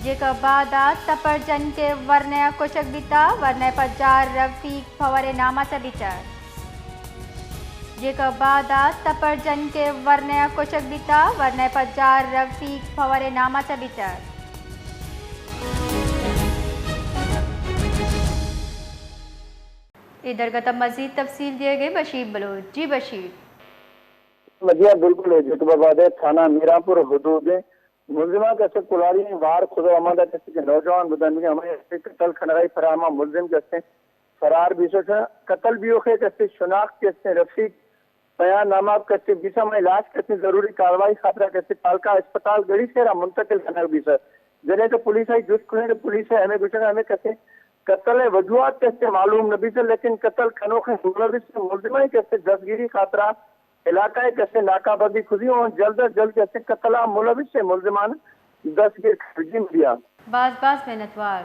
جیکب آباد ءَ تپر جنک ءِ ورنہ ءَ کشگ بیتگ، ورنہ ءِ پجار رفیق پھور ءِ نام ءَ چہ بیتگ۔ جیکب آباد ءَ تپر جنک ءِ ورنہ ءَ کشگ بیتگ، ورنہ ءِ پجار رفیق پھور ءِ نام ءَ چہ بیتگ۔ اے درگت ءَ مزید تفصیل دیگ ءَ بشیر بلوچ۔ جی بشیر۔ مدیہ بالکل ہے، جیکب آباد ءِ تھانہ میرانپور حدود ءَ ملزماں کسے کلاری وار کتگ، ہماندا کسے کہ نوجوان بدن میں ہمیں کسے قتل کنگائی فرار، ہما ملزم کسے فرار بیسٹ، قتل بیوخے کسے شناخت کسے رفیق بیان نامہ کسے بیسا، ہمیں علاج کسے ضروری کاروائی خاطرہ کسے پالکا اسپتال گڑی سیرا منتقل کنگ بیسا۔ جنے تو پولیس آئی جست کنے تو پولیس ہے ہمیں گوشگ ہمیں کسے قتل وجوہات کسے معلوم نہ بیسا، لیکن قتل کنوخے ملزماں کسے دستگیری خاطرہ علاقہ ءِ کسے ناکہ بندی کھزی اوں جلد از جلد کسے قتل ءَ ملوث ءِ ملزمان دستگیر کنگ بیا۔ باز باز منتوار۔